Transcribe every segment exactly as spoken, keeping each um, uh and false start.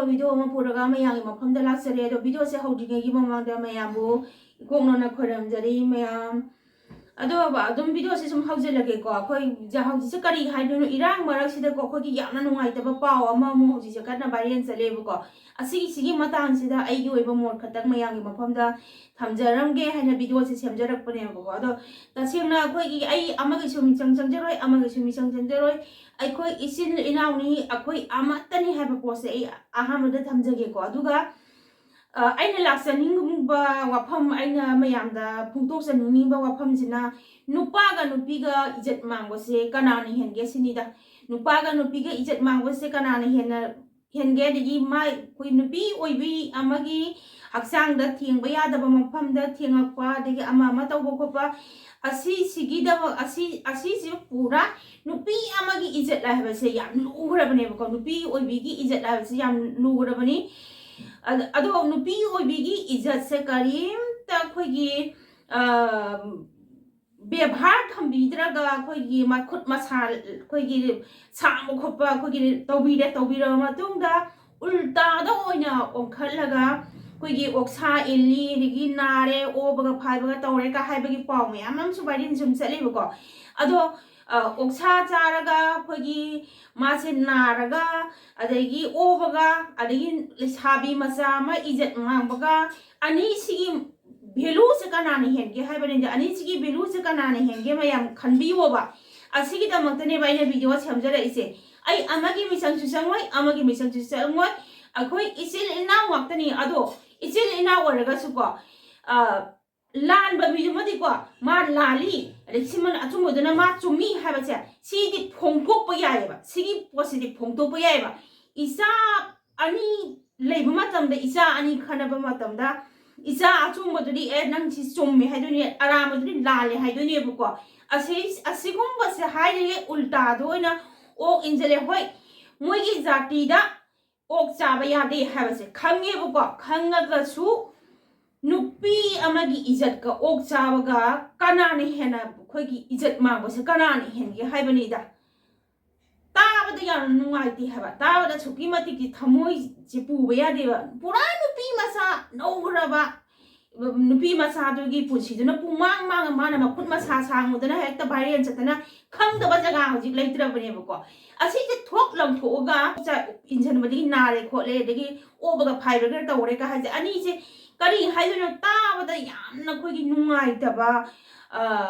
Video ꯑꯃ ꯄꯨꯔꯒ ꯃꯌꯥꯝꯒꯤ ꯃꯐꯝꯗ ꯂꯥꯛꯆꯔꯦ꯫ ꯑꯗꯣ ꯚꯤꯗꯤꯑꯣꯁꯦ ꯍꯧꯗ꯭ꯔꯤꯉꯩꯒꯤ ꯃꯃꯥꯡꯗ ꯃꯌꯥꯝꯕꯨ ꯏꯀꯣꯛꯅꯅ ꯈꯣꯏꯔꯝꯖꯔꯤ꯫ ꯃꯌꯥꯝ ꯑꯗꯣ ꯑꯗꯨꯝ ꯚꯤꯗꯤꯑꯣꯁꯦ ꯁꯨꯝ ꯍꯧꯖꯤꯜꯂꯒꯦꯀꯣ꯫ ꯑꯩꯈꯣꯏ ꯍꯧꯖꯤꯛꯁꯦ ꯀꯔꯤ ꯍꯥꯏꯗꯣꯏꯅꯣ, ꯏꯔꯥꯡ ꯃꯔꯛꯁꯤꯗꯀꯣ ꯑꯩꯈꯣꯏꯒꯤ ꯌꯥꯝꯅ ꯅꯨꯡꯉꯥꯏꯇꯕ ꯄꯥꯎ ꯑꯃ ꯑꯃꯨꯛ ꯍꯧꯖꯤꯛꯁꯦ ꯀꯟꯅ ꯚꯥꯏꯔꯦꯜ ꯆꯠꯂꯦꯕꯀꯣ꯫ ꯑꯁꯤꯒꯤꯁꯤꯒꯤ ꯃꯇꯥꯡꯁꯤꯗ ꯑꯩꯒꯤ ꯑꯣꯏꯕ ꯃꯣꯠ ꯈꯛꯇꯪ ꯃꯌꯥꯝꯒꯤ ꯃꯐꯝꯗ ꯊꯝꯖꯔꯝꯒꯦ ꯍꯥꯏꯅ ꯚꯤꯗꯤꯑꯣꯁꯦ ꯁꯦꯝꯖꯔꯛꯄꯅꯦꯕꯀꯣ꯫ ꯑꯗꯣ ꯇꯁꯦꯡꯅ ꯑꯩꯈꯣꯏꯒꯤ, ꯑꯩ ꯑꯃꯒꯤꯁꯨ ꯃꯤꯆꯪ ꯆꯪꯖꯔꯣꯏ, ꯑꯃꯒꯤꯁꯨ ꯃꯤꯆꯪ ꯆꯪꯖꯔꯣꯏ꯫ ꯑꯩꯈꯣꯏ ꯏꯆꯤꯜ ꯏꯅꯥꯎꯅꯤ, ꯑꯩꯈꯣꯏ ꯑꯃꯠꯇꯅꯤ ꯍꯥꯏꯕ ꯄꯣꯠꯁꯦ ꯑꯩ ꯑꯍꯥꯟꯕꯗ ꯊꯝꯖꯒꯦꯀꯣ꯫ ꯑꯗꯨꯒ ꯑ, ꯑꯩꯅ ꯂꯥꯛꯆꯅꯤꯡꯕ ꯋꯥꯐꯝ, ꯑꯩꯅ ꯃꯌꯥꯝꯗ ꯐꯣꯡꯗꯣꯛꯆꯅꯤꯡꯉꯤꯕ ꯋꯥꯐꯝꯁꯤꯅ, ꯅꯨꯄꯥꯒ ꯅꯨꯄꯤꯒ ꯏꯖꯠ ꯃꯥꯡꯕꯁꯦ ꯀꯅꯥꯅ ꯍꯦꯟꯒꯦ ꯁꯤꯅꯤꯗ꯫ ꯅꯨꯄꯥꯒ ꯅꯨꯄꯤꯒ ꯏꯖꯠ ꯃꯥꯡꯕꯁꯦ ꯀꯅꯥꯅ ꯍꯦꯟꯅ ꯍꯦꯟꯒꯦ? ꯑꯗꯒꯤ ꯃꯥ, ꯑꯩꯈꯣꯏ ꯅꯨꯄꯤ ꯑꯣꯏꯕꯤ ꯑꯃꯒꯤ ꯍꯛꯆꯥꯡꯗ ꯊꯦꯡꯕ ꯌꯥꯗꯕ ꯃꯐꯝꯗ ꯊꯦꯡꯉꯛꯄ, ꯑꯗꯒꯤ ꯑꯃ ꯑꯃ ꯇꯧꯕ ꯈꯣꯠꯄ, ꯑꯁꯤꯁꯤꯒꯤꯗꯃꯛ, ꯑꯁꯤ, ꯑꯁꯤꯁꯤ ꯄꯨꯔꯥ ꯅꯨꯄꯤ ꯑꯃꯒꯤ ꯏꯖꯠ ꯍꯥꯏꯕꯁꯦ ꯌꯥꯝ ꯂꯨꯈ꯭ꯔꯕꯅꯦꯕꯀꯣ꯫ ꯅꯨꯄꯤ ꯑꯣꯏꯕꯤꯒꯤ ꯏꯖꯠ ꯍꯥꯏꯕꯁꯦ ꯌꯥꯝ ꯂꯨꯈ꯭ꯔꯕꯅꯤ꯫ ꯑꯗ-, ꯑꯗꯣ ꯅꯨꯄꯤ ꯑꯣꯏꯕꯤꯒꯤ ꯏꯖꯠꯁꯦ ꯀꯔꯤꯝꯇ ꯑꯩꯈꯣꯏꯒꯤ, ꯑ, ꯕꯦꯕꯥꯔ ꯊꯝꯕꯤꯗ꯭ꯔꯒ, ꯑꯩꯈꯣꯏꯒꯤ ꯃꯈꯨꯠ ꯃꯁꯥ, ꯑꯩꯈꯣꯏꯒꯤ ꯁꯥꯡꯕ ꯈꯣꯠꯄ, ꯑꯩꯈꯣꯏꯒꯤ ꯇꯧꯕꯤꯔꯦ, ꯇꯧꯕꯤꯔꯕ ꯃꯇꯨꯡꯗ ꯎꯜꯇꯥꯗ ꯑꯣꯏꯅ ꯑꯣꯟꯈꯠꯂꯒ, ꯑꯩꯈꯣꯏꯒꯤ ꯑꯣꯛꯁꯥ ꯏꯜꯂꯤ, ꯑꯗꯒꯤ ꯅꯥꯔꯦ, ꯑꯣꯕꯒ ꯐꯥꯏꯕꯒ ꯇꯧꯔꯦ ꯀ ꯍꯥꯏꯕꯒꯤ ꯄꯥꯎ ꯃꯌꯥꯝ ꯑꯃꯁꯨ ꯚꯥꯏꯔꯦꯜ ꯁꯨꯝ ꯆꯠꯂꯦꯕꯀꯣ꯫ ꯑꯗꯣ, ꯑ, ꯑꯣꯛꯁꯥ ꯆꯥꯔꯒ ꯑꯩꯈꯣꯏꯒꯤ ꯃꯥꯁꯦ ꯅꯥꯔꯒ, ꯑꯗꯒꯤ ꯑꯣꯕꯒ, ꯑꯗꯒꯤ ꯂꯩꯁꯥꯕꯤ ꯃꯆꯥ ꯑꯃ ꯏꯖꯠ ꯃꯥꯡꯕꯒ, ꯑꯅꯤꯁꯤꯒꯤ ꯚꯦꯂꯨꯁꯦ ꯀꯅꯥꯅ ꯍꯦꯟꯒꯦ ꯍꯥꯏꯕꯅꯤꯗ꯫ ꯑꯅꯤꯁꯤꯒꯤ ꯚꯦꯂꯨꯁꯦ ꯀꯅꯥꯅ ꯍꯦꯟꯒꯦ ꯃꯌꯥꯝ ꯈꯟꯕꯤꯌꯣꯕ꯫ ꯑꯁꯤꯒꯤꯗꯃꯛꯇꯅꯦꯕ ꯑꯩꯅ ꯚꯤꯗꯤꯑꯣ ꯁꯦꯝꯖꯔꯛꯏꯁꯦ꯫ ꯑꯩ ꯑꯃꯒꯤ ꯃꯤꯆꯪꯁꯨ ꯆꯪꯉꯣꯏ, ꯑꯃꯒꯤ ꯃꯤꯆꯪꯁꯨ ꯆꯪꯉꯣꯏ꯫ ꯑꯩꯈꯣꯏ ꯏꯆꯤꯜ ꯏꯅꯥꯎ ꯉꯥꯛꯇꯅꯤ꯫ ꯑꯗꯣ ꯏꯆꯤꯜ ꯏꯅꯥꯎ ꯑꯣꯏꯔꯒꯁꯨꯀꯣ, ꯑ, ꯂꯥꯟꯕ ꯃꯤꯗꯨꯃꯗꯤꯀꯣ, ꯃꯥ ꯂꯥꯜꯂꯤ, ꯑꯗꯩ ꯁꯤꯃꯅ ꯑꯆꯨꯝꯕꯗꯨꯅ ꯃꯥ ꯆꯨꯝꯃꯤ ꯍꯥꯏꯕꯁꯦ, ꯁꯤꯗꯤ ꯐꯣꯡꯗꯣꯛꯄ ꯌꯥꯏꯑꯕ꯫ ꯁꯤꯒꯤ ꯄꯣꯠꯁꯤꯗꯤ ꯐꯣꯡꯗꯣꯛꯄ ꯌꯥꯏꯑꯕ꯫ ꯏꯆꯥ ꯑꯅꯤ ꯂꯩꯕ ꯃꯇꯝꯗ, ꯏꯆꯥ ꯑꯅꯤ ꯈꯟꯅꯕ ꯃꯇꯝꯗ, ꯏꯆꯥ ꯑꯆꯨꯝꯕꯗꯨꯗꯤ, "ꯑꯦ, ꯅꯪ ꯁꯤ ꯆꯨꯝꯃꯦ" ꯍꯥꯏꯗꯣꯏꯅꯦ, ꯑꯔꯥꯟꯕꯗꯨꯗꯤ "ꯂꯥꯜꯂꯦ" ꯍꯥꯏꯗꯣꯏꯅꯦꯕꯀꯣ꯫ ꯑꯁꯤ, ꯑꯁꯤꯒꯨꯝꯕꯁꯦ ꯍꯥꯏꯔꯤꯉꯩ ꯎꯜꯇꯥꯗ ꯑꯣꯏꯅ ꯑꯣꯛ ꯏꯟꯖꯜꯂꯦ꯫ ꯍꯣꯏ, ꯃꯣꯏꯒꯤ ꯖꯥꯇꯤꯗ ꯑꯣꯛ ꯆꯥꯕ ꯌꯥꯗꯦ ꯍꯥꯏꯕꯁꯦ ꯈꯪꯉꯦꯕꯀꯣ꯫ ꯈꯪꯉꯒꯁꯨ ꯅꯨꯄꯤ ꯑꯃꯒꯤ ꯏꯖꯠꯀ ꯑꯣꯛ ꯆꯥꯕꯒ ꯀꯅꯥꯅ ꯍꯦꯟꯅ, ꯑꯩꯈꯣꯏꯒꯤ ꯏꯖꯠ ꯃꯥꯡꯕꯁꯦ ꯀꯅꯥꯅ ꯍꯦꯟꯒꯦ ꯍꯥꯏꯕꯅꯤꯗ꯫ ꯇꯥꯕꯗ ꯌꯥꯝꯅ ꯅꯨꯡꯉꯥꯏꯇꯦ ꯍꯥꯏꯕ꯫ ꯇꯥꯕꯗ ꯑꯁꯨꯛꯀꯤ ꯃꯇꯤꯛꯀꯤ ꯊꯃꯣꯏꯁꯦ ꯄꯨꯕ ꯌꯥꯗꯦꯕ꯫ ꯄꯨꯔꯥ ꯅꯨꯄꯤ ꯃꯆꯥ ꯅꯧꯈ꯭ꯔꯕ ꯅꯨꯄꯤ ꯃꯆꯥꯗꯨꯒꯤ ꯄꯨꯟꯁꯤꯗꯨꯅ ꯄꯨꯡꯃꯥꯡ ꯃꯥꯡꯉ ꯃꯥꯅ ꯃꯈꯨꯠ ꯃꯁꯥ ꯁꯥꯡꯉꯨꯗꯅ ꯍꯦꯛꯇ viral ꯆꯠꯇꯅ ꯈꯪꯗꯕ ꯖꯒꯥ ꯍꯧꯖꯤꯛ ꯂꯩꯇ꯭ꯔꯕꯅꯦꯕꯀꯣ꯫ ꯑꯁꯤꯁꯦ ꯊꯣꯛ ꯂꯪꯊꯣꯛꯑꯒ ꯏꯟꯁꯤꯟꯕꯗꯒꯤ ꯅꯥꯔꯦ ꯈꯣꯠꯂꯦ, ꯑꯗꯒꯤ ꯑꯣꯕꯒ ꯐꯥꯏꯕꯒ ꯇꯧꯔꯦꯒ ꯍꯥꯏꯁꯦ, ꯑꯅꯤꯁꯦ ꯀꯔꯤ ꯍꯥꯏꯗꯣꯏꯅꯣ, ꯇꯥꯕꯗ ꯌꯥꯝꯅ ꯑꯩꯈꯣꯏꯒꯤ ꯅꯨꯡꯉꯥꯏꯇꯕ, ꯑ,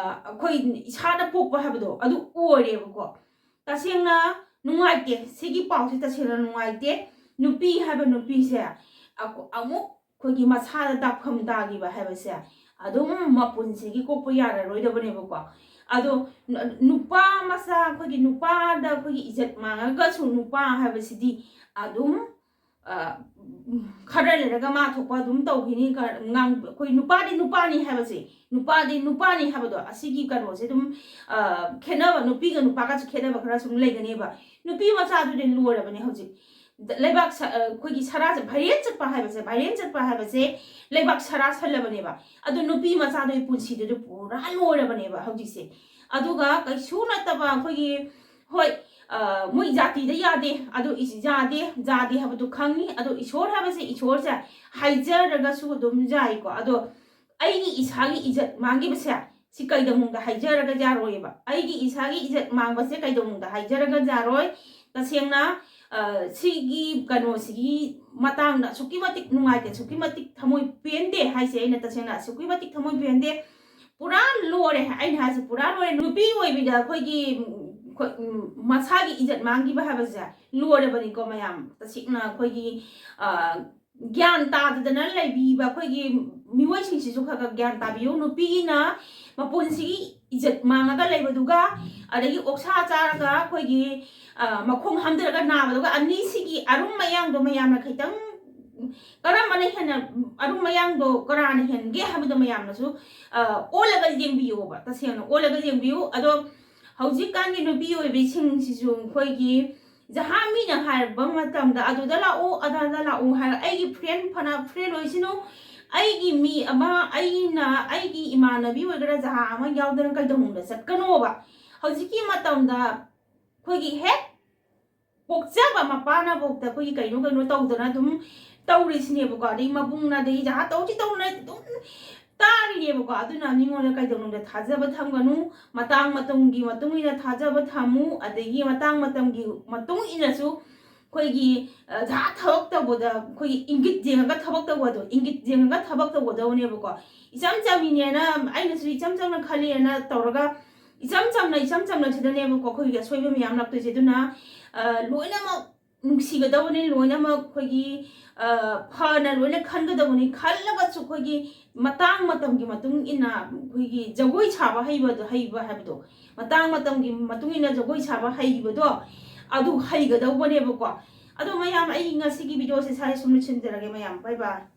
ꯑꯩꯈꯣꯏ ꯏꯁꯥꯗ ꯄꯣꯛꯄ ꯍꯥꯏꯕꯗꯣ ꯑꯗꯨ ꯑꯣꯏꯔꯦꯕꯀꯣ꯫ ꯇꯁꯦꯡꯅ ꯅꯨꯡꯉꯥꯏꯇꯦ, ꯁꯤꯒꯤ ꯄꯥꯎꯁꯦ ꯇꯁꯦꯡꯅ ꯅꯨꯡꯉꯥꯏꯇꯦ꯫ ꯅꯨꯄꯤ ꯍꯥꯏꯕ ꯅꯨꯄꯤꯁꯦ ꯑꯀꯨ-, ꯑꯃꯨꯛ ꯑꯩꯈꯣꯏꯒꯤ ꯃꯁꯥꯗ ꯗꯥꯛꯐꯝ ꯇꯥꯈꯤꯕ ꯍꯥꯏꯕꯁꯦ ꯑꯗꯨꯝ ꯃꯄꯨꯟꯁꯤꯒꯤ ꯀꯣꯛꯄ ꯌꯥꯔꯔꯣꯏꯗꯕꯅꯦꯕꯀꯣ꯫ ꯑꯗꯣ ꯅ-, ꯅꯨꯄꯥ ꯃꯆꯥ, ꯑꯩꯈꯣꯏꯒꯤ ꯅꯨꯄꯥꯗ ꯑꯩꯈꯣꯏꯒꯤ ꯏꯖꯠ ꯃꯥꯡꯉꯒꯁꯨ ꯅꯨꯄꯥ ꯍꯥꯏꯕꯁꯤꯗꯤ ꯑꯗꯨꯝ, ꯑ, ꯈꯔ ꯂꯩꯔꯒ ꯃꯥ ꯊꯣꯛꯄ ꯑꯗꯨꯝ ꯇꯧꯈꯤꯅꯤ꯫ ꯈꯔ ꯉꯥꯡ-, ꯑꯩꯈꯣꯏ ꯅꯨꯄꯥꯗꯤ ꯅꯨꯄꯥꯅꯤ ꯍꯥꯏꯕꯁꯦ, ꯅꯨꯄꯥꯗꯤ ꯅꯨꯄꯥꯅꯤ ꯍꯥꯏꯕꯗꯣ, ꯑꯁꯤꯒꯤ ꯀꯩꯅꯣꯁꯦ ꯑꯗꯨꯝ, ꯑ, ꯈꯦꯠꯅꯕ, ꯅꯨꯄꯤꯒ ꯅꯨꯄꯥꯒꯁꯨ ꯈꯦꯠꯅꯕ ꯈꯔ ꯁꯨꯝ ꯂꯩꯒꯅꯦꯕ꯫ ꯅꯨꯄꯤ ꯃꯆꯥꯗꯨꯗꯤ ꯂꯣꯏꯔꯕꯅꯦ ꯍꯧꯖꯤꯛ꯫ ꯂꯩꯕꯥꯛ ꯁ-, ꯑ, ꯑꯩꯈꯣꯏꯒꯤ ꯁꯔꯥꯁꯦ viral ꯆꯠꯄ ꯍꯥꯏꯕꯁꯦ, viral ꯆꯠꯄ ꯍꯥꯏꯕꯁꯦ ꯂꯩꯕꯥꯛ ꯁꯔꯥ ꯁꯜꯂꯕꯅꯦꯕ꯫ ꯑꯗꯨ ꯅꯨꯄꯤ ꯃꯆꯥꯗꯨꯒꯤ ꯄꯨꯟꯁꯤꯗꯨꯗꯤ ꯄꯨꯔꯥ ꯂꯣꯏꯔꯕꯅꯦꯕ ꯍꯧꯖꯤꯛꯁꯦ꯫ ꯑꯗꯨꯒ ꯀꯩꯁꯨ ꯅꯠꯇꯕ ꯑꯩꯈꯣꯏꯒꯤ, ꯍꯣꯏ, ꯑ, ꯃꯣꯏ ꯖꯥꯇꯤꯗ ꯌꯥꯗꯦ, ꯑꯗꯨ ꯏꯁ-, ꯌꯥꯗꯦ, ꯖꯥꯗꯦ ꯍꯥꯏꯕꯗꯨ ꯈꯪꯉꯤ꯫ ꯑꯗꯣ ꯏꯁꯣꯔ ꯍꯥꯏꯕꯁꯦ, ꯏꯁꯣꯔꯁꯦ ꯍꯥꯏꯖꯔꯒꯁꯨ ꯑꯗꯨꯝ ꯌꯥꯏꯀꯣ꯫ ꯑꯗꯣ ꯑꯩꯒꯤ ꯏꯁꯥꯒꯤ ꯏꯖꯠ ꯃꯥꯡꯈꯤꯕꯁꯦ, ꯁꯤ ꯀꯩꯗꯧꯅꯨꯡꯗ ꯍꯥꯏꯖꯔꯒ ꯌꯥꯔꯣꯏꯕ꯫ ꯑꯩꯒꯤ ꯏꯁꯥꯒꯤ ꯏꯖꯠ ꯃꯥꯡꯕꯁꯦ ꯀꯩꯗꯧꯅꯨꯡꯗ ꯍꯥꯏꯖꯔꯒ ꯌꯥꯔꯣꯏ꯫ ꯇꯁꯦꯡꯅ, ꯑ, ꯁꯤꯒꯤ ꯀꯩꯅꯣꯁꯤꯒꯤ ꯃꯇꯥꯡꯗ ꯑꯁꯨꯛꯀꯤ ꯃꯇꯤꯛ ꯅꯨꯡꯉꯥꯏꯇꯦ, ꯑꯁꯨꯛꯀꯤ ꯃꯇꯤꯛ ꯊꯃꯣꯏ ꯄꯦꯟꯗꯦ ꯍꯥꯏꯁꯦ, ꯑꯩꯅ ꯇꯁꯦꯡꯅ ꯑꯁꯨꯛꯀꯤ ꯃꯇꯤꯛ ꯊꯃꯣꯏ ꯄꯦꯟꯗꯦ꯫ ꯄꯨꯔꯥ ꯂꯣꯏꯔꯦ, ꯑꯩꯅ ꯍꯥꯏꯁꯦ ꯄꯨꯔꯥ ꯂꯣꯏꯔꯦ꯫ ꯅꯨꯄꯤ ꯑꯣꯏꯕꯤꯗ ꯑꯩꯈꯣꯏꯒꯤ, ꯎꯝ, ꯑꯩꯈꯣꯏ, ꯎꯝ, ꯃꯁꯥꯒꯤ ꯏꯖꯠ ꯃꯥꯡꯈꯤꯕ ꯍꯥꯏꯕꯁꯦ ꯂꯣꯏꯔꯕꯅꯤꯀꯣ ꯃꯌꯥꯝ꯫ ꯇꯁꯦꯡꯅ ꯑꯩꯈꯣꯏꯒꯤ, ꯑ, ꯒ꯭ꯌꯥꯟ ꯇꯥꯗꯗꯅ ꯂꯩꯕꯤꯕ ꯑꯩꯈꯣꯏꯒꯤ ꯃꯤꯑꯣꯏꯁꯤꯡꯁꯤꯁꯨ ꯈꯔ ꯈꯔ ꯒ꯭ꯌꯥꯟ ꯇꯥꯕꯤꯌꯨ꯫ ꯅꯨꯄꯤꯅ ꯃꯄꯨꯟꯁꯤꯒꯤ ꯏꯖꯠ ꯃꯥꯡꯉꯒ ꯂꯩꯕꯗꯨꯒ, ꯑꯗꯒꯤ ꯑꯣꯛꯁꯥ ꯆꯥꯔꯒ ꯑꯩꯈꯣꯏꯒꯤ, ꯑ, ꯃꯈꯣꯡ ꯍꯥꯝꯊꯔꯒ ꯅꯥꯕꯗꯨꯒ, ꯑꯅꯤꯁꯤꯒꯤ ꯑꯔꯨꯝ ꯃꯌꯥꯡꯗꯣ ꯃꯌꯥꯝꯅ ꯈꯤꯇꯪ ꯀꯔꯝꯕꯅ ꯍꯦꯟꯅ, ꯑꯔꯨꯝ ꯃꯌꯥꯡꯗꯣ ꯀꯅꯥꯅ ꯍꯦꯟꯒꯦ ꯍꯥꯏꯕꯗꯣ ꯃꯌꯥꯝꯅꯁꯨ, ꯑ, ꯑꯣꯜꯂꯒ ꯌꯦꯡꯕꯤꯌꯣꯕ, ꯇꯁꯦꯡꯅ ꯑꯣꯜꯂꯒ ꯌꯦꯡꯕꯤꯌꯨ꯫ ꯑꯗꯣ ꯍꯧꯖꯤꯛꯀꯥꯟꯒꯤ ꯅꯨꯄꯤ ꯑꯣꯏꯕꯤꯁꯤꯡꯁꯤꯁꯨ ꯑꯩꯈꯣꯏꯒꯤ ꯖꯍꯥ ꯃꯤꯅ ꯍꯥꯏꯔꯛꯄ ꯃꯇꯝꯗ, "ꯑꯗꯨꯗ ꯂꯥꯛꯎ, ꯑꯗꯥꯗ ꯂꯥꯛꯎ" ꯍꯥꯏꯔ, ꯑꯩꯒꯤ friend ꯐꯅ friend ꯑꯣꯏꯁꯤꯅꯨ, ꯑꯩꯒꯤ ꯃꯤ ꯑꯃ, ꯑꯩꯅ, ꯑꯩꯒꯤ ꯏꯃꯥꯟꯅꯕꯤ ꯑꯣꯏꯒꯦꯔꯥ, ꯖꯍꯥ ꯑꯃ ꯌꯥꯎꯗꯅ ꯀꯩꯗꯧꯅꯨꯡꯗ ꯆꯠꯀꯅꯣꯕ꯫ ꯍꯧꯖꯤꯛꯀꯤ ꯃꯇꯝꯗ ꯑꯩꯈꯣꯏꯒꯤ ꯍꯦꯛ ꯄꯣꯛꯆꯕ ꯃꯄꯥꯅꯐꯥꯎꯗ ꯑꯩꯈꯣꯏꯒꯤ ꯀꯩꯅꯣ ꯀꯩꯅꯣ ꯇꯧꯗꯅ ꯑꯗꯨꯝ ꯇꯧꯔꯤꯁꯤꯅꯦꯕꯀꯣ꯫ ꯑꯗꯩ ꯃꯕꯨꯡꯅ, ꯑꯗꯩ ꯖꯍꯥ ꯇꯧꯁꯤ ꯇꯧꯅ ꯑꯗꯨꯝ ꯇꯥꯔꯤꯅꯦꯕꯀꯣ꯫ ꯑꯗꯨꯅ ꯃꯤꯉꯣꯟꯗ ꯀꯩꯗꯧꯅꯨꯡꯗ ꯊꯥꯖꯕ ꯊꯝꯒꯅꯨ꯫ ꯃꯇꯥꯡ ꯃꯇꯝꯒꯤ ꯃꯇꯨꯡ ꯏꯟꯅ ꯊꯥꯖꯕ ꯊꯝꯃꯨ꯫ ꯑꯗꯒꯤ ꯃꯇꯥꯡ ꯃꯇꯝꯒꯤ ꯃꯇꯨꯡ ꯏꯟꯅꯁꯨ ꯑꯩꯈꯣꯏꯒꯤ, ꯑ, ꯖꯍꯥ ꯊꯕꯛ ꯇꯧꯕꯗ ꯑꯩꯈꯣꯏꯒꯤ ꯏꯪꯒꯤꯠ ꯌꯦꯡꯉꯒ ꯊꯕꯛ ꯇꯧꯕꯗꯣ, ꯏꯪꯒꯤꯠ ꯌꯦꯡꯉꯒ ꯊꯕꯛ ꯇꯧꯒꯗꯧꯅꯦꯕꯀꯣ꯫ ꯏꯆꯝ ꯆꯝꯃꯤꯅꯦꯅ, ꯑꯩꯅꯁꯨ ꯏꯆꯝ ꯆꯝꯅ ꯈꯜꯂꯦꯅ ꯇꯧꯔꯒ ꯏꯆꯝ ꯆꯝꯅ, ꯏꯆꯝ ꯆꯝꯅ ꯁꯤꯗꯅꯦꯕꯀꯣ ꯑꯩꯈꯣꯏꯒꯤ ꯑꯁꯣꯏꯕ ꯃꯌꯥꯝ ꯂꯥꯛꯇꯣꯏꯁꯦ꯫ ꯑꯗꯨꯅ, ꯑ, ꯂꯣꯏꯅꯃꯛ ꯅꯨꯡꯁꯤꯒꯗꯕꯅꯤ, ꯂꯣꯏꯅꯃꯛ ꯑꯩꯈꯣꯏꯒꯤ, ꯑ, ꯐꯅ ꯂꯣꯏꯅ ꯈꯟꯒꯗꯕꯅꯤ꯫ ꯈꯜꯂꯒꯁꯨ ꯑꯩꯈꯣꯏꯒꯤ ꯃꯇꯥꯡ ꯃꯇꯝꯒꯤ ꯃꯇꯨꯡ ꯏꯟꯅ ꯑꯩꯈꯣꯏꯒꯤ ꯖꯒꯣꯏ ꯁꯥꯕ ꯍꯩꯕꯗꯣ, ꯍꯩꯕ ꯍꯥꯏꯕꯗꯣ, ꯃꯇꯥꯡ ꯃꯇꯝꯒꯤ ꯃꯇꯨꯡ ꯏꯟꯅ ꯖꯒꯣꯏ ꯁꯥꯕ ꯍꯩꯕꯗꯣ ꯑꯗꯨ ꯍꯩꯒꯗꯧꯕꯅꯦꯕꯀꯣ꯫ ꯑꯗꯣ ꯃꯌꯥꯝ, ꯑꯩ ꯉꯁꯤꯒꯤ ꯚꯤꯗꯤꯑꯣꯁꯦ ꯁ꯭ꯋꯥꯏꯗ ꯁꯨꯝ ꯂꯣꯏꯁꯤꯟꯖꯔꯒꯦ ꯃꯌꯥꯝ꯫ Bye bye꯫